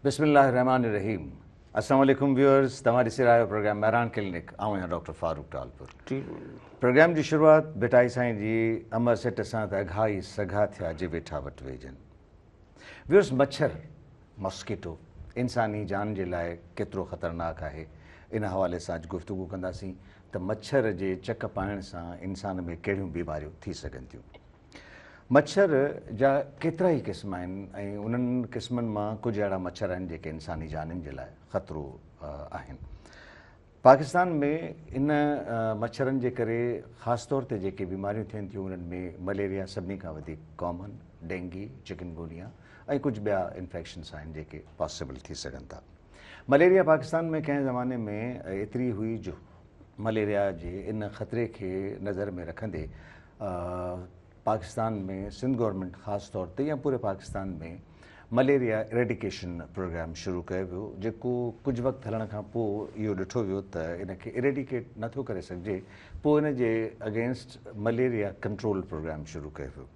بسم الله الرحمٰن الرحيم السلام عليڪم ويورز توهان ڏسي رهيا آهيو پروگرام مهراڻ ڪلينڪ آئون آهيان ڊاڪٽر فاروق ٽالپر پروگرام جي شروعات ڀٽائي سائين جي امر سٽ سان ته اگها ئي سگها ٿيا جي ويٺا وٽ ويڄن. ويورز مڇر، Mosquito، انساني جان جي لاء ڪيترو خطرناڪ آهي ان حوالي سان اڄ گفتگو ڪنداسين ته مڇر جي چڪ پائڻ سان انسان ۾ ڪهڙيون بيماريون ٿي سگهن ٿيون. مڇر جا ڪيترا ئي قسم آهن ۽ انهن قسمن مان ڪجهه اهڙا مڇر آهن جيڪي انساني جانين جي لاء خطرو آهن. پاڪستان ۾ ان مڇرن جي ڪري خاص طور تي جيڪي بيماريون ٿين ٿيون انهن ۾ مليريا سڀني کان وڌيڪ ڪامن، ڊينگي، چڪن گونيا ۽ ڪجهه ٻيا انفيڪشنس آهن جيڪي پاسيبل ٿي سگهن ٿا. مليريا پاڪستان ۾ ڪنهن زماني ۾ ايتري هئي جو مليريا جي ان خطري کي نظر ۾ رکندي پاڪستان ۾ سنڌ گورنمينٽ خاص طور تي يا پوري پاڪستان ۾ مليريا اريڊيڪيشن پروگرام شروع ڪيو ويو جيڪو ڪجهه وقت هلڻ کان پوء اهو ڏٺو ويو ته ان کي اريڊيڪيٽ نٿو ڪري سگهجي پوء ان جي اگينسٽ مليريا ڪنٽرول پروگرام شروع ڪيو ويو.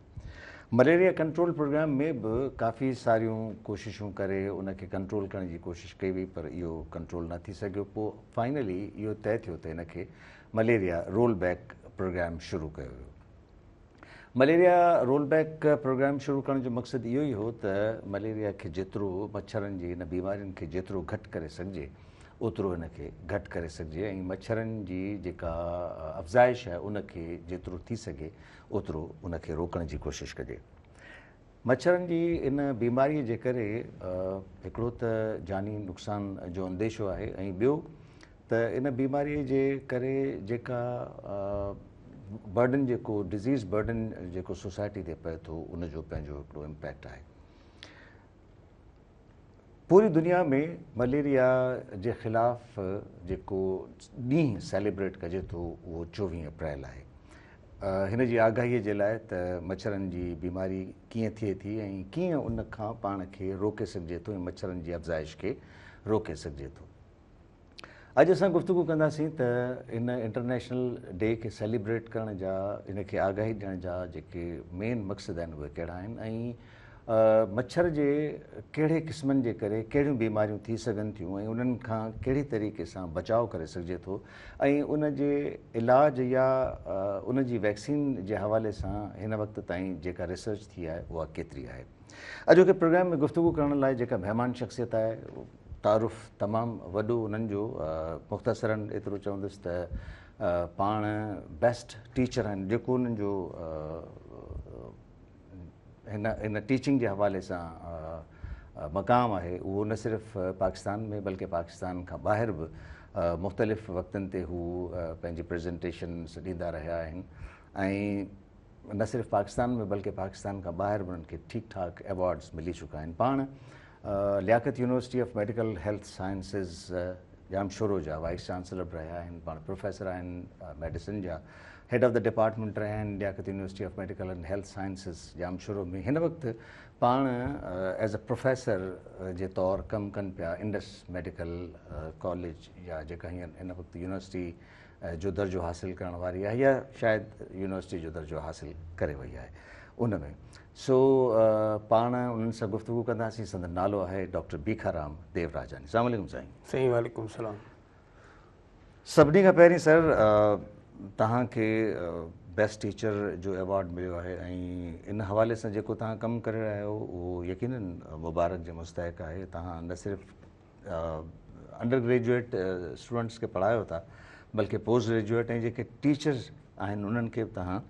مليريا ڪنٽرول پروگرام ۾ به ڪافي ساريون ڪوششون ڪري ان کي ڪنٽرول ڪرڻ جي ڪوشش ڪئي وئي پر اهو ڪنٽرول نه ٿي سگهيو پوء فائنلي اهو طئي ٿيو ته ان کي مليريا رول بيڪ پروگرام شروع ڪيو ويو. مليريا رول بيڪ پروگرام شروع ڪرڻ جو مقصد اهو ئي هو ته مليريا کي جيترو مڇرن جي ان بيمارين کي جيترو گهٽ ڪري سگهجي اوترو ان کي گهٽ ڪري سگهجي ۽ مڇرن جي جيڪا افزائش آهي ان کي جيترو ٿي سگهي اوترو ان کي روڪڻ جي ڪوشش ڪجي. مڇرن جي ان بيماري جي ڪري هڪڙو ته جاني نقصان جو انديشو آهي ۽ ٻيو ته ان بيماري جي ڪري جيڪا برڊن جيڪو ڊزيز برڊن جيڪو سوسائٽي تي پئي ٿو ان جو پنهنجو هڪڙو امپيڪٽ آهي. پوري دنيا ۾ مليريا جي خلاف جيڪو ڏينهن سيليبريٽ ڪجي ٿو اهو 24 اپريل آهي. هن جي آگاهي جي لاء ته مڇرن جي بيماري ڪيئن ٿئي ٿي ۽ ڪيئن ان کان پاڻ کي روڪي سگهجي ٿو ۽ مڇرن جي افزائش کي روڪي سگهجي ٿو. اڄ اسان گفتگو ڪنداسين ته ان انٽرنيشنل ڊي کي سيليبريٽ ڪرڻ جا ان کي آگاهي ڏيڻ جا جيڪي مين مقصد آهن اهي ڪهڙا آهن ۽ مڇر جي ڪهڙي قسمن جي ڪري ڪهڙيون بيماريون ٿي سگهن ٿيون ۽ انهن کان ڪهڙي طريقي سان بچاء ڪري سگهجي ٿو ۽ ان جي علاج يا ان جي ويڪسين جي حوالي سان هن وقت تائين جيڪا ريسرچ ٿي آهي اها ڪيتري آهي. اڄوڪي پروگرام ۾ گفتگو ڪرڻ لاء جيڪا مهمان شخصيت آهي تعارف تمام وڏو انهن جو مختصراً ايترو چوندس ته پاڻ بيسٽ ٽيچر آهن جيڪو انهن جو هن هن ٽيچنگ جي حوالي سان مقام آهي اهو نه صرف پاڪستان ۾ بلڪه پاڪستان کان ٻاهر به مختلف وقتن تي هو پنهنجي پريزنٽيشنس ڏيندا رهيا آهن ۽ نه صرف پاڪستان ۾ بلڪه پاڪستان کان ٻاهر به انهن کي ٺيڪ ٺاڪ ايوارڊز ملي چڪا آهن. پاڻ Liaquat university of medical health sciences Jamshoro جا وائيس چانسلر به رهيا آهن. پاڻ پروفيسر آهن ميڊيسن جا، هيڊ آف the department رهيا آهن Liaquat university of medical and health sciences Jamshoro ۾. هن وقت پاڻ ايز اي پروفيسر جي طور ڪم ڪن پيا انڊس ميڊيڪل ڪاليج يا جيڪا هينئر هن وقت يونيورسٽي جو درجو حاصل ڪرڻ واري آهي يا شايد يونيورسٽي جو درجو حاصل ڪري وئي آهي ان ۾ سو پاڻ انهن سان گفتگو ڪنداسين سندن نالو آهي ڊاڪٽر بيکارام ديوراجاني السلام عليڪم سائين. سائين وعليڪم السلام. سڀني کان پهرين سر توهان کي بيسٽ ٽيچر جو ايوارڊ مليو آهي ۽ ان حوالي سان جيڪو توهان ڪم ڪري رهيا آهيو اهو يقينن مبارڪ جي مستحق آهي توهان نه صرف انڊر گريجوئيٽ اسٽوڊنٽس کي پڙهايو ٿا بلڪه پوسٽ گريجوئيٽ ۽ جيڪي ٽيچرز آهن انهن کي به توهان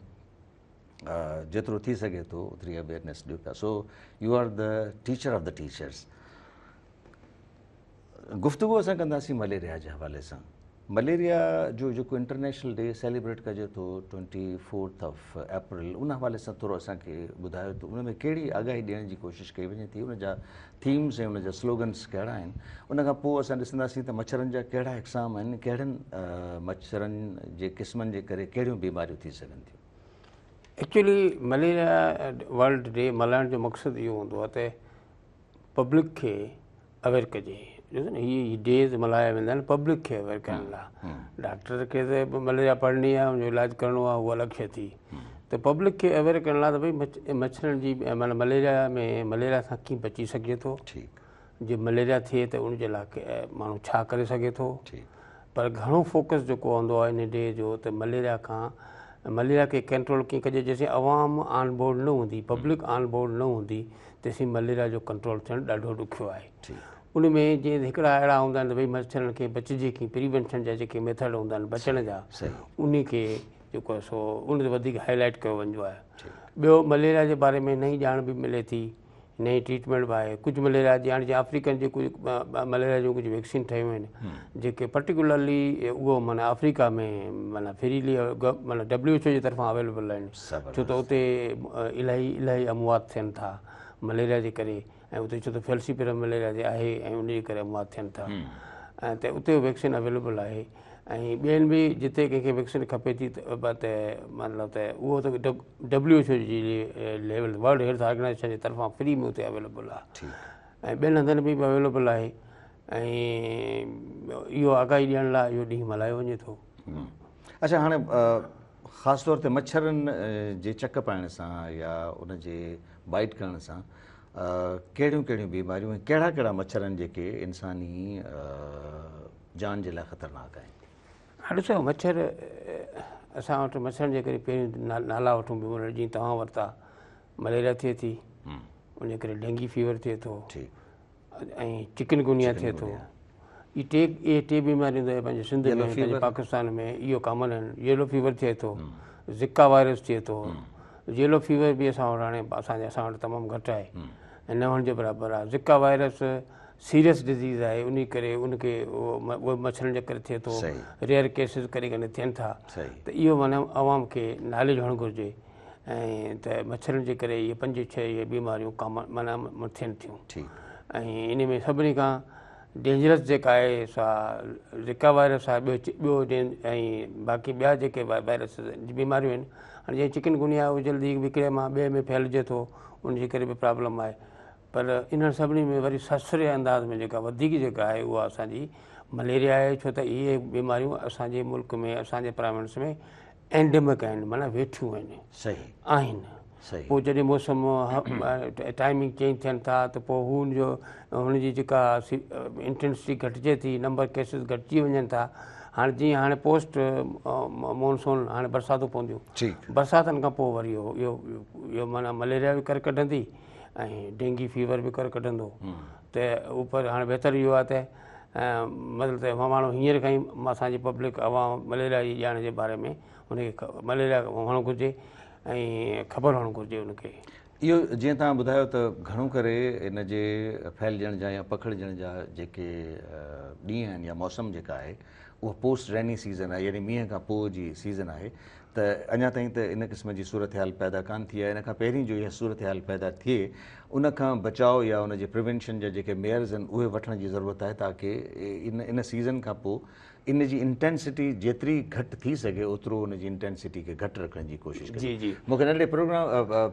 جيترو ٿي سگهي ٿو اوتري اويئرنيس ڏيو پيا so you are the teacher of the teachers. گفتگو اسان ڪنداسين مليريا جي حوالي سان. مليريا جو جيڪو انٽرنيشنل ڊي سيليبريٽ ڪجي ٿو ٽوئنٽي فورٿ آف اپريل ان حوالي سان ٿورو اسان کي ٻڌايو ته ان ۾ ڪهڙي آگاهي ڏيڻ جي ڪوشش ڪئي وڃي ٿي ان جا ٿيمز ۽ ان جا سلوگنس ڪهڙا آهن ان کان پوء اسان ڏسنداسين ته مڇرن جا ڪهڙا اقسام آهن ڪهڙن مڇرن جي قسمن جي ڪري ڪهڙيون بيماريون ٿي سگهن ٿيون. ايڪچولي مليريا ورلڊ ڊي ملهائڻ جو مقصد اهو هوندو آهي ته پبلڪ کي اويئر ڪجي ڏسو نه هي ڊيز ملهايا ويندا آهن پبلڪ کي اويئر ڪرڻ لاء ڊاڪٽر کي ته مليريا پڙهڻي آهي ان جو علاج ڪرڻو آهي اها الڳ شي ٿي ته پبلڪ کي اويئر ڪرڻ لاء ته ڀئي مڇرن جي معنيٰ مليريا ۾ مليريا سان ڪيئن بچي سگهجي ٿو جي مليريا ٿئي ته ان جي لاء ماڻهو ڇا ڪري سگهي ٿو. پر گهڻو فوڪس جيڪو هوندو آهي ان ڊي جو ته مليريا کان مليريا کي ڪنٽرول ڪيئن ڪجي جيسين عوام آن بورڊ نه هوندي پبلڪ آن بورڊ نه هوندي تيسين مليريا جو ڪنٽرول ٿيڻ ڏاڍو ڏکيو آهي. ان ۾ جيئن هڪڙا اهڙا هوندا آهن ته ڀئي مڇرن کي بچجي ڪيئن پريونشن جا جيڪي ميٿڊ هوندا آهن بچڻ جا انهي کي جيڪو آهي سو ان تي وڌيڪ هائي لائيٽ ڪيو وڃبو آهي. ٻيو مليريا جي باري ۾ نئين ڄاڻ به ملي ٿي نئين ٽريٽمينٽ به آهي ڪجهه مليريا جي هاڻي جيئن آفريڪن جي ڪجهه مليريا جون ڪجهه ويڪسين ٺهيون آهن جيڪي پرٽيڪولرلي اهو معنيٰ آفريڪا ۾ معنيٰ فريلي معنيٰ ڊبليو ايڇ او جي طرفان اويليبل آهن ڇو ته اتي الاهي الاهي اموات ٿين ٿا مليريا جي ڪري ۽ اتي ڇو ته فيلسيپيرم مليريا جي آهي ۽ ان جي ڪري اموات ٿين ٿا ۽ ته اتي ويڪسين اويليبل آهي ۽ ٻين به جتي ڪنهن کي ويڪسين کپي ٿي ته مطلب ته اهو ته ڊبليو ايڇ او جي ليول ورلڊ هيلٿ آرگنائيزيشن جي طرفان فري ۾ اتي اويليبل آهي ۽ ٻين هنڌن ۾ به اويليبل آهي ۽ اهو آگاهي ڏيڻ لاء اهو ڏينهن ملهايو وڃي ٿو. اڇا هاڻي خاص طور تي مڇرن جي چڪ پائڻ سان يا ان جي بائيٽ ڪرڻ سان ڪهڙيون ڪهڙيون بيماريون ۽ ڪهڙا ڪهڙا مڇرن جيڪي انساني جان جي لاء خطرناڪ آهن؟ ها ڏسو مڇر اسان وٽ مڇرن جي ڪري پهريون نالا وٺون بيماريون جيئن توهان ورتا مليريا ٿئي ٿي ان جي ڪري ڊينگي فيور ٿئي ٿو ۽ چڪن گنيا ٿئي ٿو اهي ٽي اهي ٽي بيماريون ته پنهنجي سنڌ ۾ پنهنجي پاڪستان ۾ اهو ڪامن آهن يلو فيور ٿئي ٿو زڪا وائرس ٿئي ٿو يلو فيور به اسان وٽ هاڻي اسان جي اسان وٽ تمام گهٽ آهي ۽ نه هئڻ جي برابر آهي زڪا وائرس سيريس ڊزيز آهي انهي ڪري ان کي اهو مڇرن جي ڪري ٿئي ٿو ريئر ڪيسز ڪڏهن ڪڏهن ٿين ٿا ته اهو معنيٰ عوام کي ناليج هئڻ گهرجي ۽ ته مڇرن جي ڪري اهي پنج ڇهه اهي بيماريون ڪامن معنيٰ ٿين ٿيون ۽ ان ۾ سڀني کان ڊينجرس جيڪا آهي سا زڪا وائرس آهي ٻيو ٻيو ۽ باقي ٻيا جيڪي وائرس جي بيماريون آهن هاڻي جيئن چڪن گنيا آهي اهو جلدي هڪڙي مان ٻئي ۾ ڦهلجي ٿو ان جي ڪري به پرابلم آهي پر انهن سڀني ۾ وري سرسري انداز ۾ جيڪا وڌيڪ جيڪا آهي اها اسان جي مليريا آهي ڇو ته اهي بيماريون اسان جي ملڪ ۾ اسان جي پراونس ۾ اينڊمڪ آهن معنيٰ ويٺيون آهن صحيح آهن صحيح پوء جڏهن موسم ٽائمنگ چينج ٿين ٿا ته پوء هو ان جو هن جي جيڪا انٽينسٽي گهٽجي ٿي نمبر ڪيسز گهٽجي وڃن ٿا هاڻي جيئن هاڻي پوسٽ مونسون هاڻي برساتون پونديون ٺيڪ برساتن کان پوء وري اهو اهو اهو معنيٰ مليريا به ڪر ڪڍندي ۽ ڊينگي فيور به ڪر ڪڍندو ته اوپر هاڻي بهتر اهو آهي ته مطلب ته ماڻهو هينئر کان ئي اسان جي پبلڪ عوام مليريا جي ڄاڻ جي باري ۾ ان کي مليريا هئڻ گهرجي ۽ خبر هئڻ گهرجي ان کي. اهو جيئن توهان ٻڌايو ته گهڻو ڪري ان جي ڦهلجڻ جا يا پکڙجڻ جا جيڪي ڏينهن آهن يا موسم جيڪا آهي اها پوسٽ ريني سيزن آهي يعني مينهن کان پوء جي سيزن آهي ته اڃا تائين ته ان قسم جي صورتحال پيدا ڪانه ٿي آهي ان کان پهرين جو اها صورتحال پيدا ٿئي ان کان بچاء يا ان جي پريونشن جا جيڪي ميئرز آهن اهي وٺڻ جي ضرورت آهي تاڪه ان ان سيزن کان پوء ان جي انٽينسٽي جيتري گهٽ ٿي سگهي اوترو ان جي انٽينسٽي کي گهٽ رکڻ جي ڪوشش ڪجي. جي جي. مون کي ننڍڙي پروگرام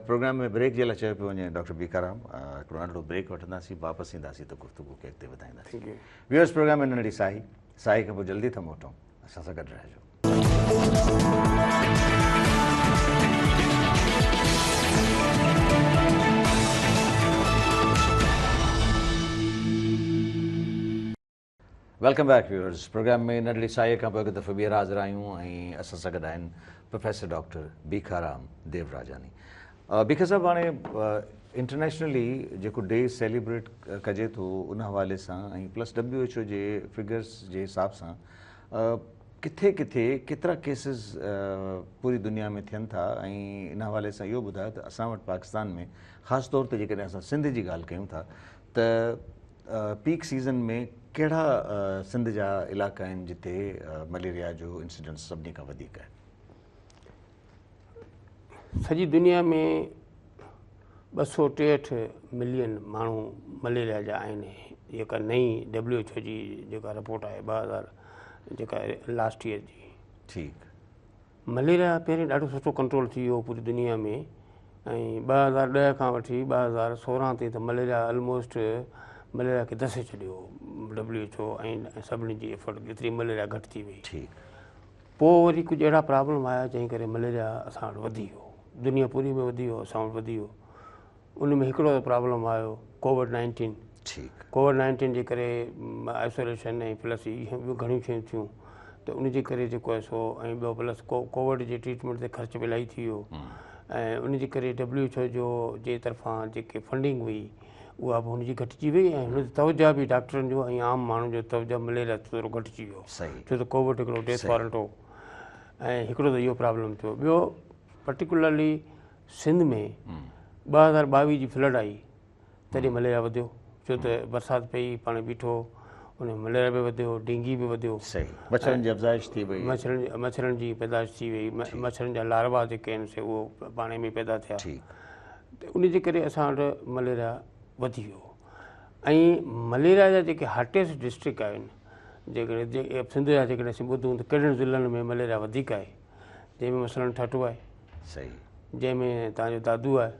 پروگرام ۾ بريڪ جي لاء چيو پيو وڃي ڊاڪٽر بيکارام هڪڙو ننڍڙو بريڪ وٺنداسين واپس اينداسين ته گفتگو کي اڳتي وڌائينداسين. Thank you. Viewers programme ۾ ننڍڙي ساهي ساهي کان پوء جلدي ٿا موٽون اسان سان گڏ رهجو. Welcome back viewers programme ۾ ننڍڙي ساهي کان پوء هڪ دفعو ٻيهر حاضر آهيون ۽ اسان سان گڏ آهن پروفيسر ڊاڪٽر بيکارام ديوراجاني. بيکا صاحب هاڻي انٽرنيشنلي جيڪو ڊي سيليبريٽ ڪجي ٿو ان حوالي سان ۽ پلس ڊبليو ايڇ او جي فگرس جي حساب سان ڪٿي ڪٿي ڪيترا ڪيسز پوري دنيا ۾ ٿين ٿا ۽ ان حوالي سان اهو ٻڌايو ته اسان وٽ پاڪستان ۾ خاص طور تي جيڪڏهن اسان سنڌ جي ڳالهه ڪيون ٿا ته پيڪ سيزن ۾ ڪهڙا سنڌ جا علائقا آهن جتي مليريا جو انسيڊنس سڀني کان وڌيڪ آهي؟ سڄي دنيا ۾ 263 ملين ماڻهو مليريا جا آهن جيڪا نئين ڊبليو ايڇ او جي جيڪا رپورٽ آهي 2000 جيڪا لاسٽ ايئر جي. ٺيڪ. مليريا پهرين ڏاڍو سٺو ڪنٽرول ٿي ويو پوري دنيا ۾ ۽ 2010 کان وٺي 2016 تائين ته مليريا الموسٽ مليريا کي دسي ڇڏيو ڊبليو ايڇ او ۽ سڀني جي ايفرٽ ايتري مليريا گهٽ ٿي وئي. ٺيڪ. پوء وري ڪجهه اهڙا پرابلم آيا جنهن ڪري مليريا اسان وٽ وڌي ويو دنيا پوري ۾ وڌي ويو اسان وٽ وڌي ويو ان ۾ هڪڙو پرابلم آيو ڪووڊ نائنٽين. ٺيڪ. ڪووڊ 19 جي ڪري آئسوليشن ۽ پلس اهي ٻيون گهڻيون شيون ٿيون ته ان جي ڪري جيڪو آهي سو ۽ ٻيو پلس ڪووڊ جي ٽريٽمينٽ تي خرچ به الاهي ٿي ويو ۽ ان جي ڪري ڊبليو ايڇ او جو جي طرفان جيڪي فنڊنگ هئي اها به هن جي گهٽجي وئي ۽ هن جو توجه به ڊاڪٽرن جو ۽ عام ماڻهن جو توجه مليريا تي ٿورو گهٽجي ويو ڇو ته ڪووڊ هڪڙو ڊيٿ وارنٽ هو ۽ هڪڙو ته اهو پرابلم ٿيو. ٻيو پرٽيڪولرلي سنڌ ۾ 2022 جي فلڊ آئي تڏهن مليريا وڌيو ڇو ته برسات پئي پاڻي بيٺو ان ۾ مليريا به وڌيو ڊينگي به وڌيو. صحيح مڇرن جي افزائش ٿي وئي. مڇرن جي پيدائش ٿي وئي مڇرن جا لاروا جيڪي آهن سي اهو پاڻي ۾ پيدا ٿيا ته ان جي ڪري اسان وٽ مليريا وڌي ويو ۽ مليريا جا جيڪي هاٽيسٽ ڊسٽرڪٽ آهن جيڪڏهن سنڌ جا جيڪڏهن اسين ٻڌون ته ڪهڙن ضلعن ۾ مليريا وڌيڪ آهي جنهن ۾ مثلاً ٺٽو آهي صحيح جنهن ۾ توهان جو دادو آهي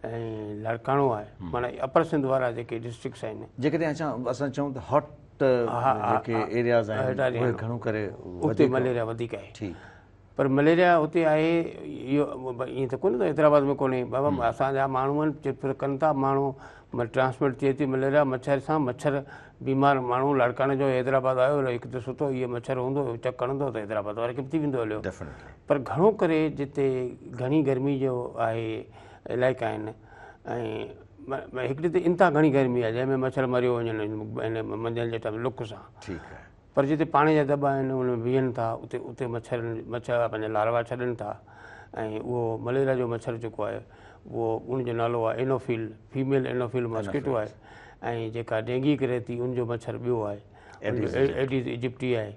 ۽ لاڙڪاڻو آهي معنيٰ اپر سنڌ وارا جيڪي ڊسٽرڪٽس آهن. جيڪڏهن اسان چئون ته هاٽ جيڪي ايرياز آهن اهي گهڻو ڪري اتي مليريا وڌيڪ آهي. ٺيڪ. پر مليريا اتي آهي اهو ائين ته ڪونهي ته حيدرآباد ۾ ڪونهي بابا اسان جا ماڻهو آهن چرپر ڪن ٿا ماڻهو ٽرانسمٽ ٿئي ٿي مليريا مڇر سان مڇر بيمار ماڻهو لاڙڪاڻي جو حيدرآباد آيو هڪ ته ستو اهو مڇر هوندو چڪ هڻندو ته حيدرآباد واري کي به ٿي ويندو هليو پر گهڻو ڪري جتي گهڻي گرمي جو آهي علائقا آهن ۽ هڪڙي ته انتها گهڻي گرمي آهي جنهن ۾ مڇر مريو وڃن هن منجهند جي ٽائيم لڪ سان پر جتي پاڻي جا دٻا آهن ان ۾ بيهن ٿا اتي اتي مڇر مڇر پنهنجا لاروا ڇڏن ٿا ۽ اهو مليريا جو مڇر جيڪو آهي اهو ان جو نالو آهي اينوفيل فيميل اينوفيل ماسڪيٽو آهي ۽ جيڪا ڊينگي ڪري ٿي ان جو مڇر ٻيو آهي ايڊيز ايجپٽي آهي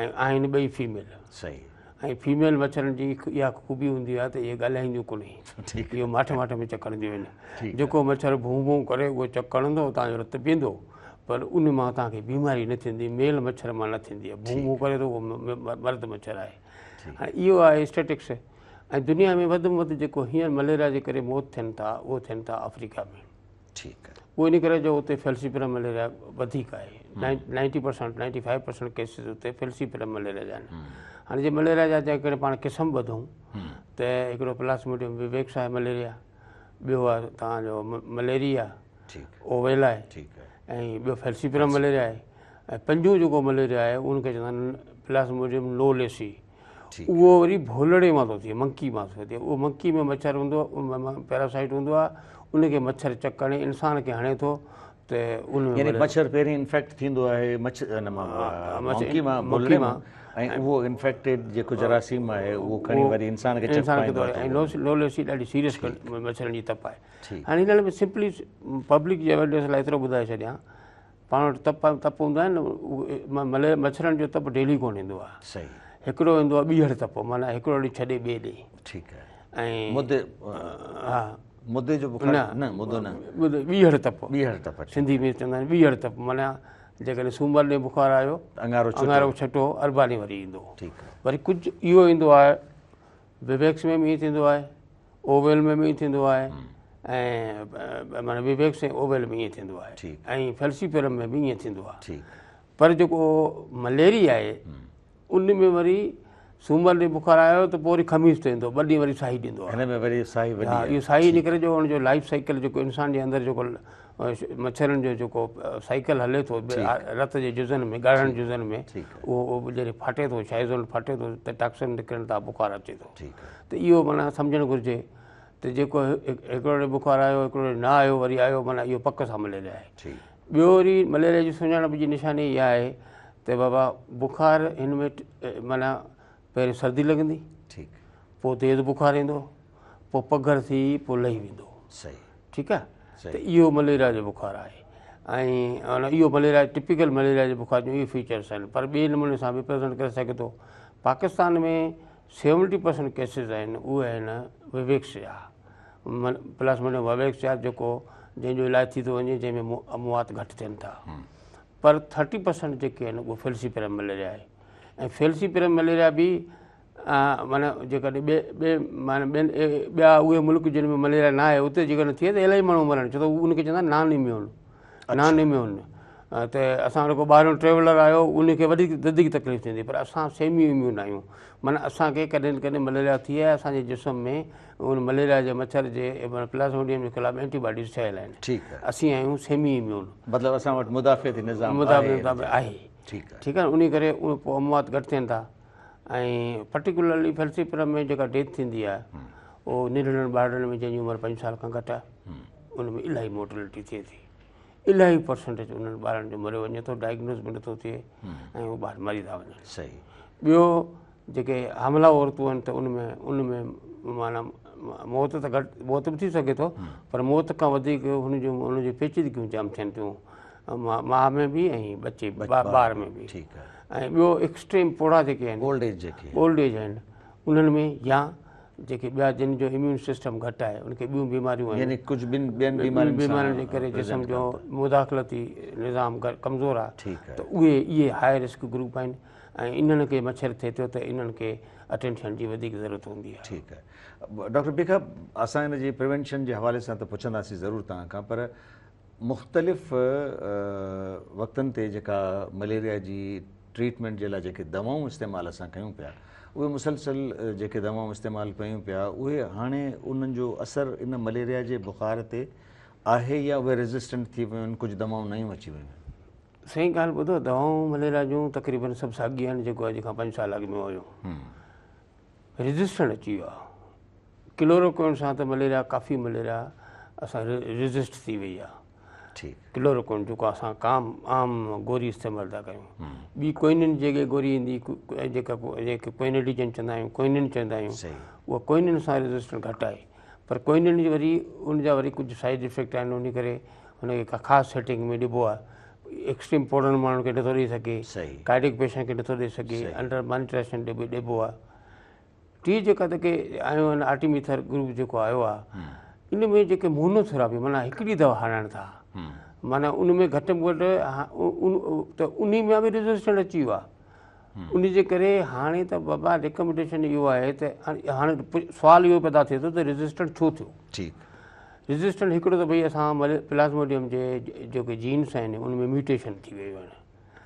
۽ آهن ٻئي فيميل صحيح ۽ فيميل مڇرن جي اها خوبي هوندي آهي ته اهي ڳالهائينديون ڪونهي اهو ماٺ ماٺ ۾ چڪ هڻنديون آهن جيڪو مڇر ڀون ڀون ڪري اهو چڪ هڻندو توهان جو رت پيئندو پر ان مان توهان کي بيماري نه ٿيندي ميل مڇر مان نه ٿيندي آهي ڀون ڀون ڪري ٿو اهو مرد مڇر آهي هاڻي اهو آهي اسٽيٽڪس ۽ دنيا ۾ وڌ ۾ وڌ جيڪو هينئر مليريا جي ڪري موت ٿين ٿا اهو ٿين ٿا آفريڪا ۾ ٺيڪ آهي. اهو ان ڪري جو اتي فيلسيپرم مليريا وڌيڪ آهي 90% 95% ڪيسز اتي فيلسيپرم مليريا جا آهن هاڻي جي مليريا جا جيڪڏهن پاڻ قسم ٻڌون ته هڪڙو پلاسموڊيم ويويڪس آهي مليريا ٻيو آهي توهان جو مليريا اوويل آهي ۽ ٻيو فيلسيپرم مليريا آهي ۽ پنجون جيڪو مليريا آهي ان کي چوندا آهن پلاسموڊيم نوليسي اهو وري ڀولڙي مان ٿو ٿئي، منڪي مان ٿو ٿئي. اهو منڪي ۾ مڇر هوندو آهي، پيراسائيٽ هوندو آهي، ان کي مڇر چڪ هڻي انسان کي هڻي ٿو ته ان ۾ يعني مڇر پهرين انفيڪٽ ٿيندو آهي مڇ ان مان منڪي مان ڀولڙي مان ۽ اهو انفيڪٽيڊ جيڪو جراثيم آهي اهو کڻي وري انسان کي چڪ پائيندو آهي ۽ نوليسي ڏاڍي سيريس مڇرن جي تپ آهي. هاڻي هن ۾ سمپلي پبلڪ جي اويرنيس لاء ايترو ٻڌائي ڇڏيان پاڻ وٽ تپ تپ هوندا آهن نه ملي مڇرن جو تپ ڊيلي ڪونه ايندو آهي صحيح هڪڙو ايندو آهي ٻيهر تپ معنيٰ هڪڙو ڏينهن ڇڏي ٻئي ڏينهن ٺيڪ آهي ۽ مدي ها مدي جو بخار نه مدو نه ٻيهر تپ ٻيهر تپ سنڌي ۾ چوندا آهن ٻيهر تپ معنيٰ جيڪڏهن سومر ڏينهن بخار آيو اڱارو اڱارو ڇٽو اربع ڏينهن وري ايندو ٺيڪ آهي وري ڪجهه اهو ايندو آهي ويويڪس ۾ به ائين ٿيندو آهي اوويل ۾ به ائين ٿيندو آهي ۽ معنيٰ ويويڪس ۽ اوويل ۾ ائين ٿيندو آهي ۽ فيلسيپيرم ۾ به ائين ٿيندو آهي پر جيڪو مليريا آهي ان ۾ وري سومر ڏينهن بخار آيو ته پوء وري خميس تي ايندو ٻه ڏينهن وري ساهي ڏيندو آهي هن ۾ وري ساهي وڏي آهي اهو ساهي ان ڪري جو ان جو لائف سائيڪل جيڪو انسان جي اندر جيڪو مڇرن جو جيڪو سائيڪل هلي ٿو رت جي جزن ۾ ڳاڙهن جزن ۾ اهو جڏهن ڦاٽي ٿو شائزون ڦاٽي ٿو ته ٽاڪسن نڪرن ٿا بخار اچي ٿو ته اهو معنيٰ سمجهڻ گهرجي ته جيڪو هڪڙو ڏينهن بخار آيو هڪڙو ڏينهن نه آيو وري آيو معنيٰ اهو پڪ سان مليريا آهي ٻيو وري مليريا جي سڃاڻپ جي نشاني اها آهي ته بابا بخار هن ۾ معنيٰ پهرين سردي لڳندي پوء تيز بخار ايندو پوء پگهر ٿي پوء لهي ويندو صحيح ٺيڪ آهي ته اهو مليريا جو بخار آهي ۽ اهو مليريا ٽپيڪل مليريا جي بخار جون اهي فيچرس آهن پر ٻئي نموني سان به پريزنٽ ڪري سگهي ٿو پاڪستان ۾ 70% ڪيسز آهن اهي آهن ويويڪس جا پلاسموڊيم ويويڪس جا جيڪو جنهن جو علاج ٿي ٿو وڃي جنهن ۾ اموات گهٽ ٿين ٿا پر 30% جيڪي آهن اهو فيلسيپرم مليريا آهي ۽ فيلسيپرم مليريا به معنيٰ جيڪڏهن ٻئي ٻئي معنيٰ ٻين ٻيا اهي ملڪ جن ۾ مليريا نه آهي اتي جيڪڏهن ٿئي ته الاهي ماڻهو مرن ڇو ته ان کي چوندا آهن نان اميون نان اميون ته اسان وٽ ڪو ٻاهريون ٽريولر آيو ان کي وڌيڪ وڌيڪ تڪليف ٿيندي پر اسان سيمي اميون آهيون معنيٰ اسان کي ڪڏهن نه ڪڏهن مليريا ٿي آهي اسان جي جسم ۾ ان مليريا جي مڇر جي پلازموڊيم جي خلاف اينٽي باڊيز ٺهيل آهن ٺيڪ آهي اسين آهيون سيمي اميون مطلب اسان وٽ مدافعتي نظام مدافعتي آهي ٺيڪ آهي ٺيڪ آهي ان ڪري پوء اموات گهٽ ٿين ٿا ۽ پرٽيڪولرلي فيلسيپرم ۾ جيڪا ڊيٿ ٿيندي آهي اهو ننڍڙن ٻارڙن ۾ جنهن جي عمر 5 سال کان گهٽ آهي ان ۾ الاهي مورٽلٽي ٿئي ٿي الاهي پرسنٽيج انهن ٻارن جو مريو وڃي ٿو ڊائگنوز به نٿو ٿئي ۽ اهي ٻار مري ٿا وڃن. صحيح. ٻيو جيڪي حاملا عورتون آهن ته ان ۾ ان ۾ معنيٰ موت ته گهٽ موت به ٿي سگهي ٿو پر موت کان وڌيڪ هن جون هن جون پيچيدگيون جام ٿين ٿيون ماء ۾ به ۽ ٻچي ٻار ۾ به. ٺيڪ آهي. ۽ ٻيو ايڪسٽريم پوڙها جيڪي آهن اولڊ ايج جيڪي اولڊ ايج آهن انهن ۾ يا جيڪي ٻيا جن جو اميون سسٽم گهٽ آهي ان کي ٻيون بيماريون آهن يعني ڪجهه ٻن ٻين بيمارين بيمارين جي ڪري جسم جو مداخلتي نظام ڪمزور آهي ته اهي اهي هاء رسڪ گروپ آهن ۽ انهن کي مڇر ٿئي ٿو ته انهن کي اٽينشن جي وڌيڪ ضرورت هوندي آهي. ٺيڪ آهي ڊاڪٽر بيکا اسان ان جي پريونشن جي حوالي سان ته پڇنداسين ضرور توهان کان پر مختلف وقتن تي جيڪا مليريا جي ٽريٽمينٽ جي لاء جيڪي دوائون استعمال اسان ڪيون پيا اهي مسلسل جيڪي دوائون استعمال ڪيون پيا اهي هاڻي انهن جو اثر ان مليريا جي بخار تي آهي يا اهي ريزسٽنٽ ٿي ويون آهن ڪجهه دوائون نيون اچي ويون آهن. سائين ڳالهه ٻڌو دوائون مليريا جون تقريبن سڀ ساڳيون آهن جيڪو اڄ کان 5 سال اڳ ۾ هيون ريزسٽنٽ اچي ويو آهي ڪلوروڪوئن سان ته مليريا ڪافي مليريا اسان ريزسٽ ٿي وئي آهي ٺيڪ ڪلوروڪوئن جيڪو اسان ڪام عام گوري استعمال ٿا ڪيون ٻي ڪوئنن جيڪي گوري ايندي جيڪا جيڪي ڪوئنيڊيجن چوندا آهيون ڪوئنن چوندا آهيون اها ڪوئنن سان ريزسٽنس گهٽ آهي پر ڪوئنن جي وري ان جا وري ڪجهه سائيڊ افيڪٽ آهن ان ڪري هن کي ڪا خاص سيٽنگ ۾ ڏبو آهي ايڪسٽريم پوڙهن ماڻهن کي نٿو ڏئي سگهي ڪارڊيڪ پيشنٽ کي نٿو ڏئي سگهي انڊر مانيٽريشن ڏبو آهي ٽي جيڪا جيڪي آيون آهن آرٽيميٿر گروپ جيڪو آيو آهي ان ۾ جيڪي مونو ٿراپي معنيٰ هڪڙي دوا هڻائڻ ٿا معنيٰ ان ۾ گهٽ ۾ گهٽ ته ان ۾ به ريزسٽنٽ اچي ويو آهي ان جي ڪري هاڻي ته بابا ريڪمينڊيشن اهو آهي ته هاڻي سوال اهو پيدا ٿئي ٿو ته ريزسٽنٽ ڇو ٿيو؟ ٺيڪ ريزسٽنٽ هڪڙو ته ڀئي اسان پلازموڊيم جي جيڪي جينس آهن ان ۾ ميوٽيشن ٿي ويو آهن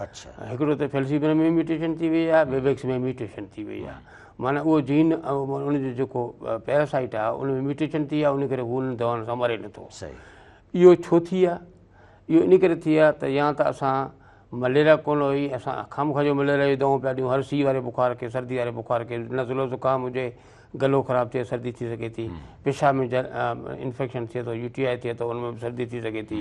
اڇا هڪڙو ته فيلسيپرم ۾ ميوٽيشن ٿي وئي آهي ويويڪس ۾ ميوٽيشن ٿي وئي آهي معنيٰ اهو جين ان جو جيڪو پيراسائٽ آهي ان ۾ ميوٽيشن ٿي آهي ان ڪري هو انهن دوائن سان مري نٿو صحيح اهو ڇو ٿي آهي اهو ان ڪري ٿي آهي ته يا ته اسان مليريا ڪونه هئي اسان خامخواه جو مليريا جون دوائون پيا ڏيون هر سي واري بخار کي سردي واري بخار کي نزلو زڪام هجي گلو خراب ٿئي سردي ٿي سگهي ٿي پيشاب ۾ انفيڪشن ٿئي ٿو يو ٽي آء ٿئي ٿو ان ۾ به سردي ٿي سگهي ٿي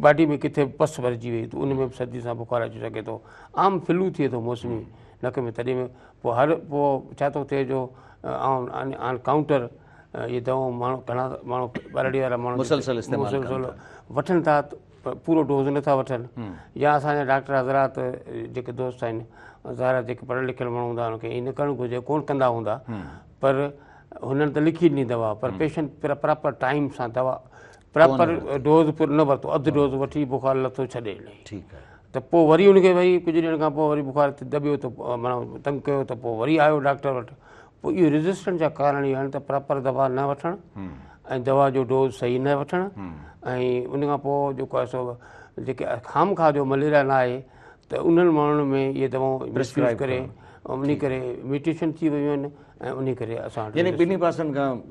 باڊي ۾ ڪٿي به پس ڀرجي وئي ته ان ۾ به سردي سان بخار اچي سگهي ٿو. عام فلو ٿئي ٿو موسمي نڪ ۾ تڏهن به پوء هر پوء ڇا ٿو ٿئي جو آن آن ڪائونٽر اهي دوائون ماڻهو گهڻا ماڻهو ٻهراڙي وارا ماڻهو مسلسل استعمال ڪن ٿا وٺن ٿا پر پورو ڊوز نٿا وٺن يا اسان جا ڊاڪٽر حضرات جيڪي دوست آهن ظاهر آهي جيڪي پڙهيل لکيل ماڻهو هوندا انهن کي ائين نه ڪرڻ گهرجي ڪونه ڪندا هوندا پر هنن ته لکي ڏني دوا پر پيشنٽ پراپر ٽائيم سان دوا پراپر ڊوز پورو نه ورتو اڌ ڊوز وٺي بخار لٿو ڇڏي ڏنائين ٺيڪ آهي ته پوء وري ان کي وري ڪجهه ڏينهن کان پوء وري بخار تي دٻيو ته معنيٰ تنگ ڪيو ته پوء وري آيو ڊاڪٽر وٽ پوء اهو ريزسٽنس جا ڪارڻ اهي آهن ته پراپر دوا نه وٺڻ ۽ دوا جو ڊوز صحيح نه وٺڻ ۽ ان کان پوء جيڪو آهي سو جيڪي خام خواهه جو مليريا نه آهي ته انهن ماڻهن ۾ اهي دوائون پرسڪرائب ڪري ان ڪري ميوٽيشن ٿي ويون آهن ۽ انهي ڪري اسان وٽ يعني ٻنهي پاسن کان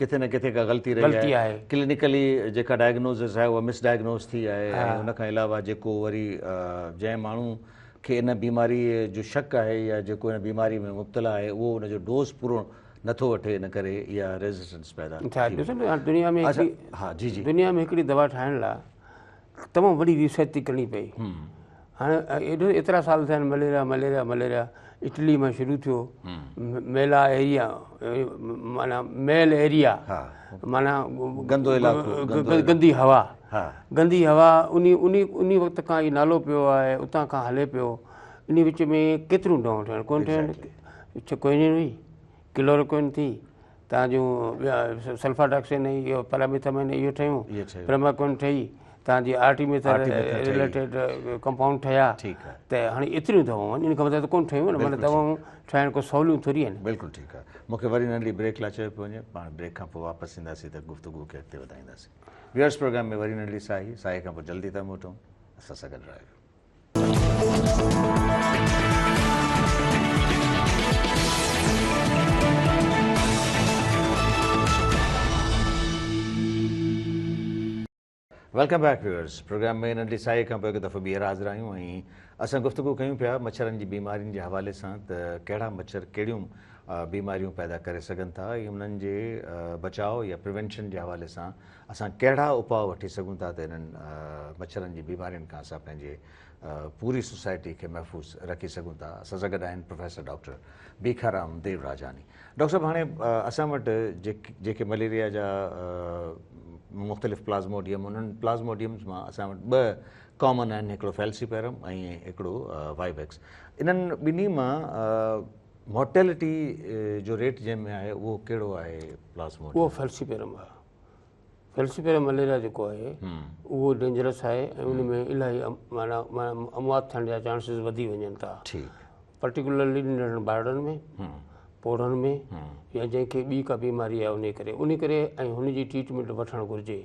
ڪٿي نه ڪٿي ڪا غلطي رهي آهي ڪلينيڪلي جيڪا ڊائگنوزس آهي اها مس ڊائگنوز ٿي آهي ۽ ان کان علاوه جيڪو وري جنهن ماڻهو کي ان بيماري جو شڪ آهي يا جيڪو ان بيماري ۾ مبتلا آهي اهو ان جو ڊوز پورو نٿو وٺي ان ڪري اها ريزسٽنس پيدا ٿي ڏسو نه دنيا ۾ ها جي جي دنيا ۾ هڪڙي دوا ٺاهڻ لاء تمام وڏي ريسرچ ٿي ڪرڻي پئي. هاڻي ايڏو ايترا سال ٿيا آهن مليريا مليريا مليريا اٽلي مان شروع ٿيو ميلا ايريا معنيٰ ميل ايريا معنيٰ گندو علائقو گندي هوا گندي هوا اني اني اني وقت کان هي نالو پيو آهي اتان کان هلي پيو اني وچ ۾ ڪيتريون دوائون ٺهيون ڪون ٺهيون ڪوئنين هئي ڪلوروڪوئن ٿي تان جون ٻيا سلفاڊاڪسين ۽ اهو پراميٿامين اهو ٺهيون، پرماڪوئن ٺهي، تان جي آرٽيميٿر رليٽيڊ ڪمپائونڊ ٺهيا ته هاڻي ايتريون دوائون آهن ان کان وڌيڪ ته ڪونه ٺهيون آهن معنيٰ دوائون ٺاهڻ ڪو سوليون ٿوري آهن. بلڪل ٺيڪ آهي مون کي وري ننڍڙي بريڪ لاء چيو پيو وڃي پاڻ بريڪ کان پوء واپس اينداسين ته گفتگو کي اڳتي وڌائينداسين ويورس پروگرام ۾ وري ننڍڙي ساهي ساهي کان پوء جلدي ٿا موٽون. اسان سان گڏ رهجو. Welcome back viewers programme ۾ ننڍي ساهي کان پوء هڪ دفعو ٻيهر حاضر آهيون ۽ اسان گفتگو ڪيون پيا مڇرن جي بيمارين جي حوالي سان ته ڪهڙا مڇر ڪهڙيون بيماريون پيدا ڪري سگهن ٿا ۽ انهن جي بچاء يا پريونشن جي حوالي سان اسان ڪهڙا اپاء وٺي سگهون ٿا ته انهن مڇرن جي بيمارين کان اسان پنهنجي پوري سوسائٽي کي محفوظ رکي سگهون ٿا. اسان سان گڏ آهن پروفيسر ڊاڪٽر ڀيکارام ديوراجاني. ڊاڪٽر صاحب هاڻي اسان وٽ جيڪي مليريا جا مختلف پلازموڊيم انهن پلازموڊيمز مان اسان وٽ ٻه ڪامن آهن هڪڙو فيلسيپيرم ۽ هڪڙو وائيويڪس انهن ٻنهي مان مورٽيلٽي جو ريٽ جنهن ۾ آهي اهو ڪهڙو آهي پلازموڊيم؟ اهو فيلسيپيرم آهي. فيلسيپيرم مليريا جيڪو آهي اهو ڊينجرس آهي ۽ ان ۾ الاهي معنيٰ اموات ٿيڻ جا چانسز وڌي وڃن ٿا پرٽيڪولرلي ننڍڙن ٻارڙن ۾ پوڙهن ۾ يا جنهن کي ٻي ڪا بيماري آهي ان ڪري ان ڪري ۽ هن جي ٽريٽمينٽ وٺڻ گهرجي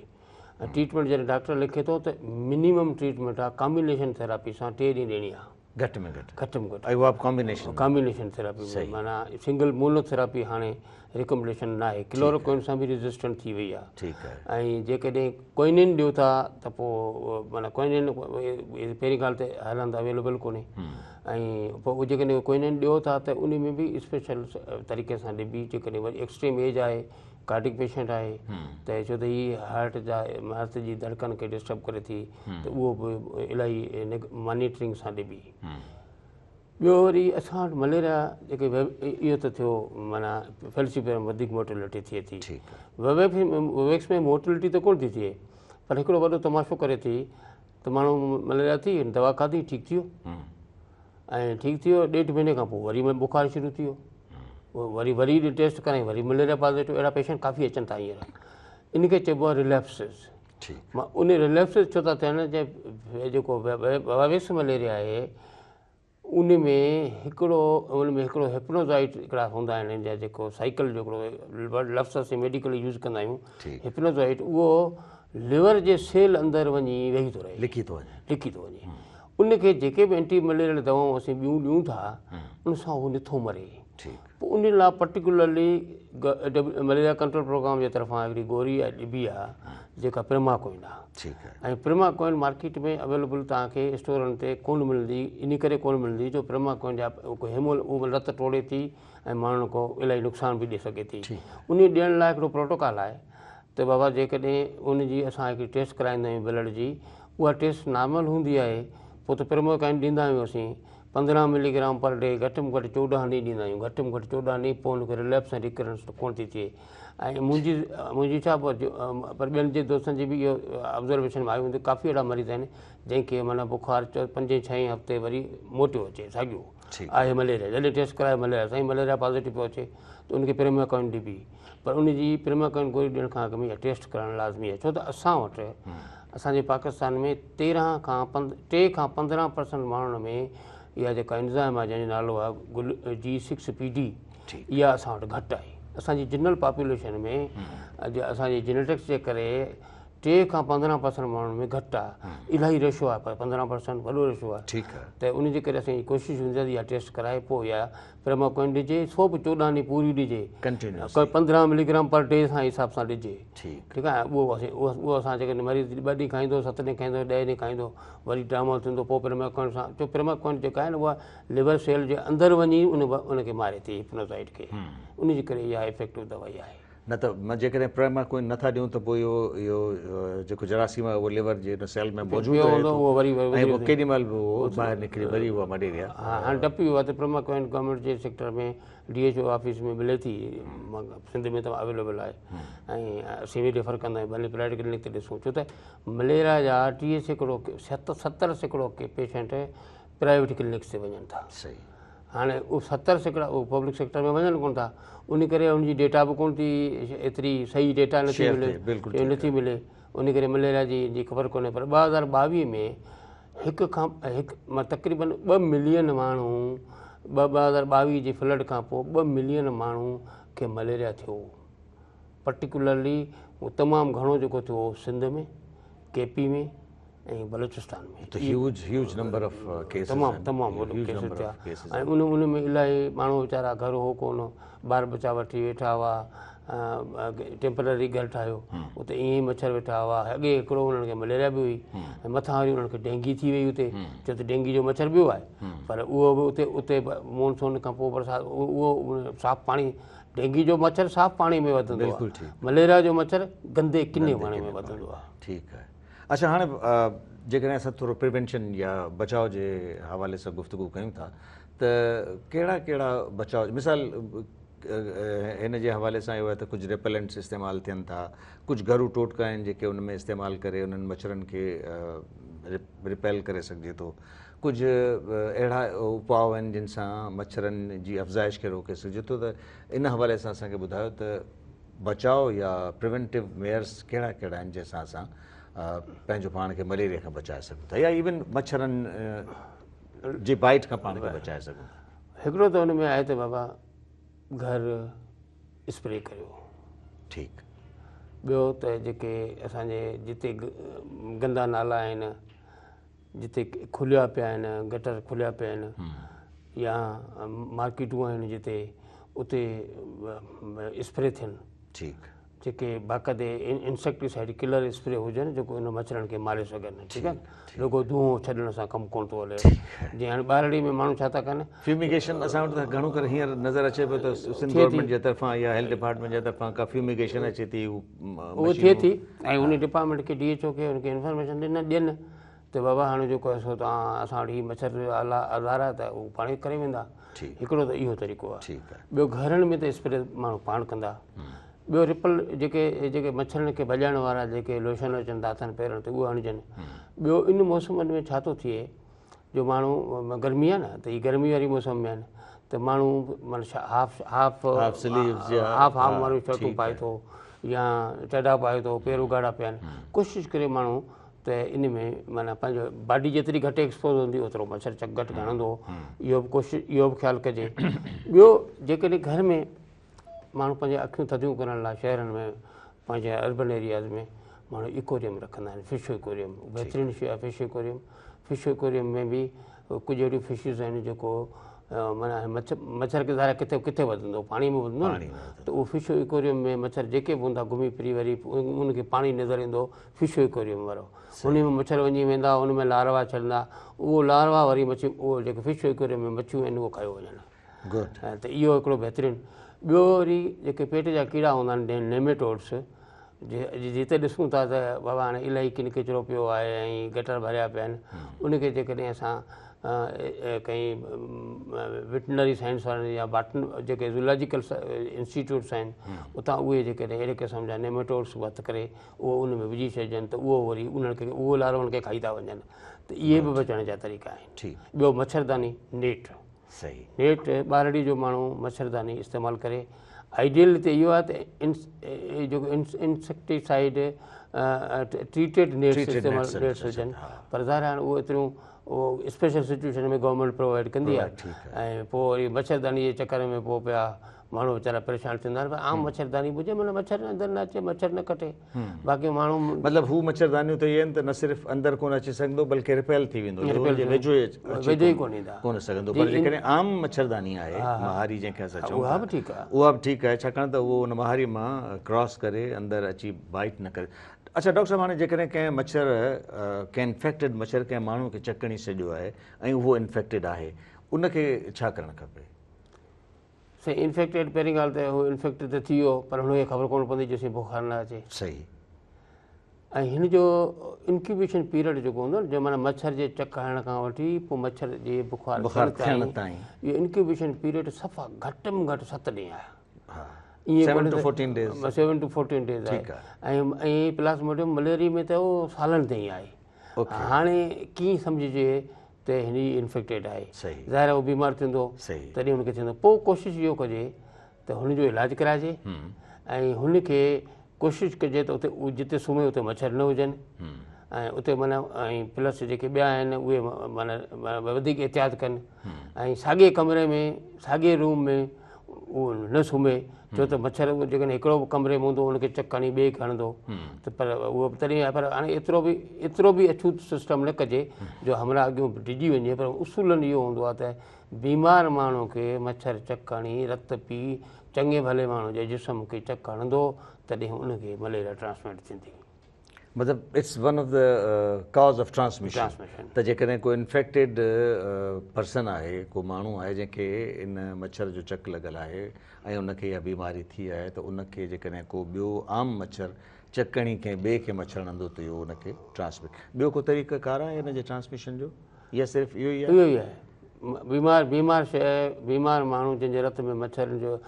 ۽ ٽريٽمينٽ جڏهن ڊاڪٽر لکي ٿو ته منيمم ٽريٽمينٽ آهي ڪامبينيشن ٿيراپي سان 3 ڏينهن ڏيڻي آهي گهٽ ۾ گهٽ گهٽ ۾ گهٽ ۽ اها به ڪامبينيشن ڪامبينيشن ٿيراپي ۾ معنيٰ سنگل مونو ٿيراپي هاڻي ريڪمينڊيشن نه آهي ڪلوروڪوئن سان به ريزسٽنٽ ٿي وئي آهي ٺيڪ آهي ۽ جيڪڏهن ڪوئنين ڏيو ٿا ته پوء معنيٰ ڪوئنين پهرين ڳالهه ته هر هنڌ اويليبل ڪونهي ۽ پوء جيڪڏهن ڪوئنين ڏيو ٿا ته ان ۾ به اسپيشل طريقي سان ڏبي جيڪڏهن وري ايڪسٽريم ايج آهي ڪارڊڪ پيشنٽ آهي ته ڇو ته هي هارٽ جا هارٽ جي ڌڙڪن کي ڊسٽرب ڪري ٿي ته اهو به الاهي مانيٽرنگ سان ڏبي. ٻيو وري اسان وٽ مليريا جيڪي اهو ته ٿيو معنيٰ فيلسيپيرم وڌيڪ مورٽلٽي ٿئي ٿي. ويويڪس ۾ مورٽلٽي ته ڪونه ٿي ٿئي پر هڪڙو وڏو تماشو ڪري ٿي ته ماڻهو مليريا ٿي دوا کاڌي ٺيڪ ٿي ويو ۽ ٺيڪ ٿي ويو ڏيڍ مهيني کان پوء وري بخار شروع ٿي ويو وري وري ٽيسٽ ڪرائي وري مليريا پازيٽو اهڙا پيشنٽ ڪافي اچن ٿا هينئر ان کي چئبو آهي رليپسز ان رليپسز ڇو ٿا ٿين جيڪو وائرس مليريا آهي ان ۾ هڪڙو ان ۾ هڪڙو هپنوزائٽ هڪڙا هوندا آهن ان جا جيڪو سائيڪل جو هڪڙو لفظ اسين ميڊيڪلي يوز ڪندا آهيون هپنوزائٽ اهو ليور جي سيل اندر وڃي ويهي ٿو رهي لڪي ٿو وڃي لڪي ٿو وڃي ان کي جيڪي به اينٽي مليريل دوائون اسين ٻيون ڏيون ٿا ان سان هو نٿو مري پوء ان لاء پرٽيڪولرلي مليريا ڪنٽرول پروگرام جي طرفان هڪڙي گوري ڏبي آهي جيڪا پرما ڪوئن آهي ۽ پرما ڪوئن مارڪيٽ ۾ اويليبل توهان کي اسٽورن تي ڪونه ملندي ان ڪري ڪونه ملندي جو پرما ڪوئن جا هيمول اهو رت ٽوڙي ٿي ۽ ماڻهن کو الاهي نقصان به ڏئي سگهي ٿي ان ڏيڻ لاء هڪڙو پروٽوڪال آهي ته بابا جيڪڏهن ان جي اسان هڪڙي ٽيسٽ ڪرائيندا آهيون بلڊ جي اها ٽيسٽ نارمل هوندي آهي پوء ته پرموڪائن ڏيندا آهيون اسين 15 ملي گرام پر ڊي گهٽ ۾ گهٽ 14 ڏينهن ڏيندا آهيون گهٽ ۾ گهٽ 14 ڏينهن پوء ان کي رليپس ۽ ريڪرنس ڪونه ٿي ٿئي ۽ منهنجي منهنجي ڇا پر ٻين جي دوستن جي به اهو آبزرويشن ۾ آيو هوندو ڪافي اهڙا مريض آهن جنهن کي معنيٰ بخار پنجين ڇهين هفتي وري موٽيو اچي ساڳيو آهي مليريا جڏهن ٽيسٽ ڪرايو مليريا سائين مليريا پازيٽو پيو اچي ته ان کي پريماڪوئن ڏبي پر ان جي پريماڪوئن گوري ڏيڻ کان اڳ ۾ اها ٽيسٽ ڪرائڻ لازمي آهي ڇو ته اسان وٽ اسان جي پاڪستان ۾ 13 کان 3 کان 15% ماڻهن ۾ اها جيڪا انزائم آهي جنهن جو نالو آهي گل جي 6 پي ڊي اها اسان وٽ گهٽ آهي اسان جي جنرل پاپوليشن ۾ اسان جي جينيٽڪس جي ڪري 3 کان 15% ماڻهن ۾ گهٽ آهي الاهي ريشو آهي پر 15% وڏو ريشو آهي ٺيڪ آهي ته ان جي ڪري اسان جي ڪوشش هوندي آهي اها ٽيسٽ ڪرائي پوء اها پريماڪوئن ڏجي سو به 14 ڏينهن پوري ڏجي ڪنٽينيوسلي 15 ملي گرام پر ڊي سان حساب سان ڏجي ٺيڪ ٺيڪ آهي اهو اسين اهو اسان جيڪڏهن مريض 2 ڏينهن کائيندو 7 ڏينهن کائيندو 10 ڏينهن کائيندو وري ڊرامو ٿيندو پوء پريماڪوئن سان ڇو پريماڪوئن جيڪا آهي نه اها ليور سيل جي اندر وڃي ان کي ماري ٿي هپنوزائٽ کي ان جي ڪري اها افيڪٽو دوائي آهي. نه ته جيڪڏهن پريماڪوئن نٿا ڏيون ته پوء اهو اهو جيڪو جراثيم آهي اهو ليور جي ان سيل ۾ موجود رهي ٿو ۽ پوء ڪيڏي مهل به اهو ٻاهر نڪري وري اها مليريا. ها هاڻي ڊپ اهو آهي ته پريماڪوئن گورنمينٽ جي sector ۾ D H O office ۾ ملي ٿي سنڌ ۾ ته اويليبل آهي ۽ اسين به ريفر ڪندا آهيون ڀلي پرائيويٽ ڪلينڪ تي ڏسون ڇو ته مليريا جا 30% 70% پيشنٽ پرائيويٽ ڪلينڪس تي وڃن ٿا. صحيح. هاڻي اهو 70% اهو پبلڪ سيڪٽر ۾ وڃن ڪونه ٿا ان ڪري ان جي ڊيٽا به ڪونه ٿي ايتري صحيح ڊيٽا نٿي ملي نٿي ملي ان ڪري مليريا جي جي خبر ڪونهي پر 2022 ۾ هڪ کان هڪ تقريبن 2 ملين ماڻهو 2022 جي فلڊ کان پوء 2 ملين ماڻهو کي مليريا ٿيو پرٽيڪولرلي تمام گهڻو جيڪو ٿيو سنڌ ۾ ڪي پي ۾ ۽ بلوچستان ۾ ته huge huge number of cases تمام تمام وڏو ڪيس ٿيا ۽ ان ان ۾ الاهي ماڻهو ويچارا گهر هو ڪونه، ٻار ٻچا وٺي ويٺا هئا، ٽيمپرري گهر ٺاهيو اتي ائين ئي مڇر ويٺا هئا. اڳي هڪڙو انهن کي مليريا به هئي ۽ مٿان وري انهن کي ڊينگي ٿي وئي اتي، ڇو ته ڊينگي جو مڇر ٻيو آهي پر اهو به اتي اتي مونسون کان پوء برسات اهو صاف پاڻي، ڊينگي جو مڇر صاف پاڻي ۾ وڌندو آهي، مليريا جو مڇر گندي ڪني پاڻي ۾ وڌندو آهي. ٺيڪ آهي. اڇا هاڻي جيڪڏهن اسان ٿورو پريونشن يا بچاء جي حوالي سان گفتگو ڪيون ٿا ته ڪهڙا ڪهڙا بچاء، مثال هن جي حوالي سان اهو آهي ته ڪجهه ريپيلنٽس استعمال ٿين ٿا، ڪجهه گهرو ٽوٽڪا آهن جيڪي ان ۾ استعمال ڪري انهن مڇرن کي ريپيل ڪري سگهجي ٿو، ڪجهه اهڙا اپاء آهن جن سان مڇرن جي افزائش کي روڪي سگهجي ٿو ته ان حوالي سان اسان کي ٻڌايو ته بچاء يا پريونٽو ميئرس ڪهڙا ڪهڙا آهن جنهن سان اسان پنهنجو پاڻ کي مليريا کان بچائي سگهون ٿا يا ايون مڇرن جي بائيٽ کان پاڻ کي بچائي سگهون ٿا. هڪڙو ته ان ۾ آهي ته بابا گهر اسپري ڪريو. ٺيڪ. ٻيو ته جيڪي اسان جي جتي گندا نالا آهن، جتي کليا پيا آهن، گٽر کليا پيا آهن يا مارڪيٽون آهن جتي اتي اسپري ٿين. ٺيڪ. جيڪي باقاعدي انسيڪٽيسائيڊ ڪلر اسپري هجن جيڪو ان مڇرن کي ماري سگهن. ٺيڪ آهي، رڳو دونهون ڇڏڻ سان ڪم ڪونه ٿو هلي. جيئن هاڻي ٻهراڙي ۾ ماڻهو ڇا ٿا ڪن، فيوميگيشن اسان وٽ ته گهڻو ڪري هينئر نظر اچي پيو ته سنڌ گورنمينٽ جي طرفان يا هيلٿ ڊپارٽمينٽ جي طرفان ڪا فيوميگيشن اچي ٿي، اهو ٿئي ٿي ۽ ان ڊپارٽمينٽ کي ڊي ايڇ او کي ان کي انفارميشن ڏن ڏين ته بابا هاڻي جيڪو آهي سو توهان اسان وٽ هي مڇر جو آزار آهي ته هو پاڻ ئي ڪري ويندا. هڪڙو ته اهو طريقو آهي. ٻيو گهرن ۾ ته اسپري ماڻهو پاڻ ڪندا. ٻيو رپل جيڪي جيڪي مڇرن کي ڀڄائڻ وارا جيڪي لوشن اچن ٿا هٿن پيرن تي اهي هڻجن. ٻيو ان موسمن ۾ ڇا ٿو ٿئي جو ماڻهو گرمي آهي نه ته هي گرمي واري موسم ۾ آهن ته ماڻهو معنيٰ هاف هاف هاف هاف واريون شرٽون پائي ٿو يا چڍا پائي ٿو، پير اگهاڙا پيا آهن. ڪوشش ڪري ماڻهو ته ان ۾ معنيٰ پنهنجو باڊي جيتري گهٽ ايڪسپوز هوندي اوترو مڇر چڪ گهٽ هڻندو، اهو به ڪوشش اهو به خيال ڪجي. ٻيو جيڪڏهن گهر ۾ ماڻهو پنهنجي اکيون ٿڌيون ڪرڻ لاء شهرن ۾ پنهنجي اربن ايرياز ۾ ماڻهو ايڪوريم رکندا آهن، فش ايڪوريم بهترين شيء آهي. فش ايڪوريم، فش ايڪوريم ۾ به ڪجهه اهڙيون فشز آهن جيڪو معنيٰ مڇر مڇر کي ظاهر ڪٿي ڪٿي وڌندو، پاڻي ۾ وڌندو نه، ته اهو فش ايڪوريم ۾ مڇر جيڪي به هوندا گهمي ڦري وري ان کي پاڻي نظر ايندو فش ايڪوريم وارو، ان ۾ مڇر وڃي ويندا، ان ۾ لاروا ڇڏندا، اهو لاروا وري مڇي اهو جيڪي فش ايڪوريم ۾ مڇيون آهن اهو کايو وڃن. ته اهو هڪڙو بهترين. ٻيو وري جيڪي پيٽ جا ڪيڙا هوندا آهن نيميٽوڊس، جتي ڏسون ٿا ته بابا هاڻي الاهي ڪن ڪچرو پيو آهي ۽ گٽر ڀريا پيا آهن، ان کي جيڪڏهن اسان ڪنهن ويٽنري سائنس وارن يا باٽن جيڪي زولاجيڪل انسٽيٽيوٽس آهن اتان اهي جيڪڏهن اهڙي قسم جا نيميٽوڊس به هٿ ڪري اهو ان ۾ وجهي ڇڏجن ته اهو وري انهن کي اهو لارون کي کائي ٿا وڃن، ته اهي به بچڻ جا طريقا آهن. ٻيو مڇرداني نيٽ، نيٽ ٻارڙي جو ماڻهو مڇرداني استعمال ڪري. آئيڊيل ته اهو آهي ته جيڪو انسيڪٽيسائيڊ ٽريٽيڊ نيٽس استعمال نيٽس هجن، پر ظاهر آهي اهو ايتريون اهو اسپيشل سچويشن ۾ گورنمينٽ پرووائيڊ ڪندي آهي ۽ پوء وري مڇرداني جي چڪر ۾ پوء پيا ماڻهو ويچارا پريشان ٿيندا آهن. پر عام مڇرداني به هجي معنيٰ مڇر اندر نه اچي، مڇر نه ڪٽي، باقي ماڻهو مطلب هو مڇردانيون ته اهي آهن ته نه صرف اندر ڪونه اچي سگهندو بلڪه رپيل ٿي ويندو، جو ان جي ويجهو ئي اچي ڪونه سگهندو. پر جيڪڏهن عام مڇرداني آهي مهاري جنهن کي اسان چئون ٿا، اها به ٺيڪ آهي، ڇاڪاڻ ته اهو ان مهاري مان ڪراس ڪري اندر اچي بائيٽ نه ڪري. اڇا ڊاڪٽر صاحب هاڻي جيڪڏهن ڪنهن مڇر، ڪنهن انفيڪٽيڊ مڇر ڪنهن ماڻهو کي چڪ هڻي ڇڏيو آهي ۽ اهو انفيڪٽيڊ آهي، ان کي ڇا ڪرڻ کپي؟ سائين انفيڪٽيڊ پهرين ڳالهه ته هو انفيڪٽ ته ٿي ويو پر هن کي خبر ڪونه پوندي جيسين بخار نه اچي. صحيح. ۽ هن جو انڪيوبيشن پيريڊ جيڪو هوندو آهي نه، معنيٰ مڇر جي چڪ هڻڻ کان وٺي پوء مڇر جي بخار ٿيڻ تائين اهو انڪيوبيشن پيريڊ صفا گهٽ ۾ گهٽ 7 ڏينهن آهي. ها. 7 ٽو 14 ڊيز. 7 ٽو 14 ڊيز آهي. ۽ پلاسموڊيم مليريا ۾ ته اهو سالن تائين آهي. هاڻي ڪيئن سمجهجي ته هن جي انفيڪٽيڊ آهي، ظاهر آهي هو بيمار ٿيندو تڏهن هن کي ٿيندو. پوء ڪوشش اهو ڪجي ته هن جو علاج ڪرائجي ۽ هن کي ڪوشش ڪجي ته اتي جتي سمهي اتي مڇر نه هجن ۽ اتي معنيٰ ۽ پلس جيڪي ٻيا آهن اهي معنيٰ وڌيڪ احتياط ڪن ۽ ساڳئي ڪمري ۾ ساڳئي روم ۾ اهو نه سمهي ڇو ته مڇر جيڪڏهن هڪڙو به ڪمري ۾ هوندو ان کي چڪ هڻي ٻئي کي هڻندو ته پر اهو به تڏهن آهي پر هاڻي ايترو به ايترو به اڇوت سسٽم نه ڪجي جو همراهه اڳيون ڊڄي وڃي پر اصولن اهو هوندو آهي ته بيمار ماڻهو کي مڇر چڪ هڻي رت پي چڱي ڀلي ماڻهو جي جسم کي چڪ هڻندو تڏهن ان کي مليريا ٽرانسمٽ ٿيندي. مطلب it's one of the cause of transmission ته جيڪڏهن ڪو انفيڪٽيڊ پرسن آهي ڪو ماڻهو آهي جنهن کي ان مڇر جو چڪ لڳل آهي ۽ ان کي اها بيماري ٿي آهي ته ان کي جيڪڏهن ڪو ٻيو عام مڇر چڪ هڻي ڪنهن ٻئي کي مڇر هڻندو ته اهو ان کي ٽرانسمٽ ٻيو ڪو طريقه ڪار آهي ان جي ٽرانسميشن جو يا صرف اهو ئي آهي؟ اهو ئي آهي بيمار بيمار شيء بيمار ماڻهو جنهن جي رت ۾ مڇرن جو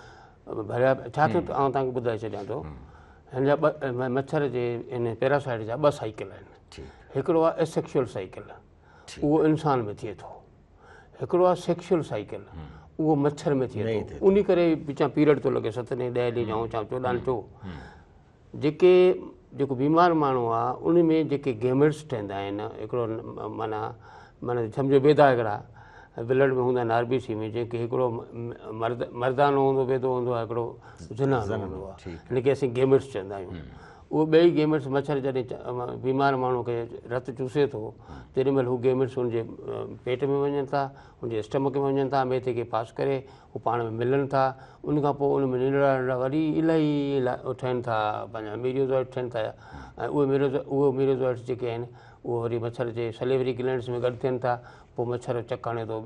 ڀريا ڇا ٿيو ته آئون توهان کي ٻڌائي ڇڏيان ٿو هن جا ٻه مڇر جي ان پيراسائيٽ جا ٻه سائيڪل آهن هڪڙو آهي ايسيڪشوئل سائيڪل اهو انسان ۾ ٿئي ٿو هڪڙو آهي سيڪشوئل سائيڪل اهو مڇر ۾ ٿئي ٿو ان ڪري وچان پيريڊ ٿو لڳي 7 ڏينهن 10 ڏينهن يا 14 چو جيڪي جيڪو بيمار ماڻهو آهي ان ۾ جيڪي گيميٽس ٺهندا آهن هڪڙو معنيٰ معنيٰ سمجهو بيدا هڪڙا بلڊ ۾ هوندا آهن آر بي سي ۾ جيڪي هڪڙو مرد مردانو هوندو بيدو هوندو آهي هڪڙو زنانو هوندو آهي هن کي اسين گيميٽس چوندا آهيون اهو ٻئي گيميٽس مڇر جڏهن بيمار ماڻهو کي رت چوسي ٿو تيڏي مهل هو گيميٽس هن جي پيٽ ۾ وڃن ٿا هن جي اسٽمڪ ۾ وڃن ٿا ميٿي کي پاس ڪري هو پاڻ ۾ ملن ٿا ان کان پوء ان ۾ ننڍڙا ننڍڙا وري الاهي ٺهن ٿا پنهنجا ميريوزوائٽ ٺهن ٿا ۽ اهي ميريوزو اهي ميريوزوائٽس جيڪي آهن اهي وري مڇر جي سليوري گلينڊس ۾ گڏ ٿين ٿا پوء مڇر چڪ هڻي ٿو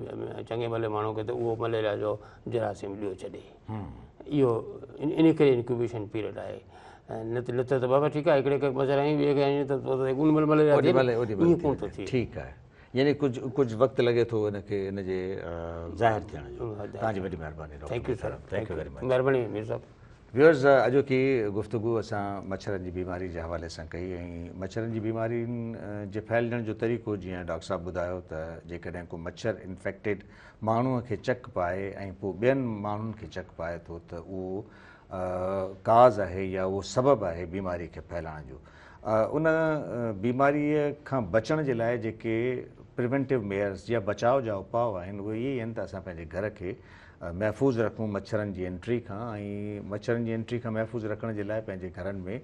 چڱي ڀلي ماڻهو کي ته اهو مليريا جو جراثيم ڏيو ڇڏي اهو ان ڪري انڪيوبيشن پيريڊ آهي نه ته نه ته بابا ٺيڪ آهي هڪڙي کي مڇر هنئي ٻئي کي هنئي ته پوء ته ان مهل مليريا ٿئي ائين ڪونه ٿو ٿئي. ٺيڪ آهي يعني ڪجهه ڪجهه وقت لڳي ٿو ان کي ان جي ظاهر ٿيڻ جو. توهان جي وڏي مهرباني doctor thank you sir thank you very much. مهرباني مير صاحب. ويورز اڄوڪي گفتگو اسان مڇرن جي بيماري جي حوالي سان ڪئي ۽ مڇرن جي بيمارين جي ڦهلجڻ جو طريقو جيئن ڊاڪٽر صاحب ٻڌايو ته جيڪڏهن ڪو مڇر انفيڪٽيڊ ماڻهو کي چڪ پائي ۽ پوء ٻين ماڻهن کي چڪ پائي ٿو ته اهو ڪاز آهي يا اهو سبب آهي بيماري کي ڦهلائڻ جو. ان بيماري کان بچڻ جي لاء جيڪي پريونٽو ميئرز يا بچاء جا اپاء آهن اهي اهي آهن ته اسان پنهنجي گهر کي محفوظ رکون مڇرن جي انٽري کان ۽ مڇرن جي انٽري کان محفوظ رکڻ جي لاء پنهنجي گهرن ۾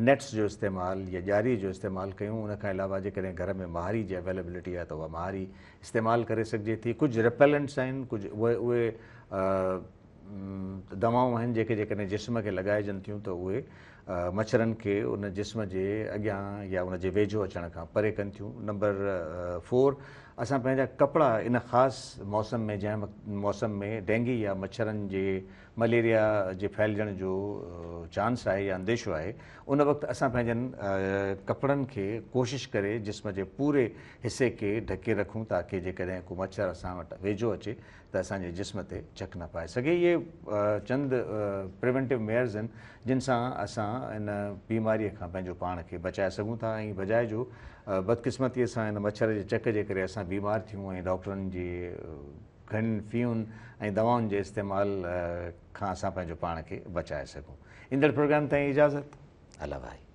نيٽس جو استعمال يا ڄاري جو استعمال ڪيون ان کان علاوه جيڪڏهن گهر ۾ مهاري جي اويليبلٽي آهي ته اها مهاري استعمال ڪري سگهجي ٿي ڪجهه ريپيلنٽس آهن ڪجهه اهي اهي دوائون آهن جيڪي جيڪڏهن جسم کي لڳائجن ٿيون ته اهي مڇرن کي ان جسم جي اڳيان يا ان جي ويجهو اچڻ کان پري ڪن ٿيون. نمبر فور اسان پنهنجا ڪپڙا ان خاص موسم ۾ جنهن موسم ۾ ڊينگي يا مڇرن جي مليريا جي ڦهلجڻ جو چانس آهي يا انديشو آهي ان وقت اسان پنهنجن ڪپڙن کي ڪوشش ڪري جسم جي پوري حصي کي ڍڪي رکون تاڪي جيڪڏهن ڪو مڇر اسان وٽ ويجهو اچي ته اسان جي جسم تي چڪ نه پائي سگهي. اهي چند پريونٽو ميئرز آهن جن سان اسان ان بيماري کان پنهنجو پاڻ کي بچائي سگهون ٿا ۽ بجاء جو بدقسمتي سان ان مڇر جي چڪ جي ڪري اسان بيمار ٿيون ۽ ڊاڪٽرن جي گهڻين فيون ۽ دوائن جي استعمال کان اسان پنهنجو پاڻ کي بچائي سگهون. ايندڙ پروگرام تائين اجازت الله ڀائي.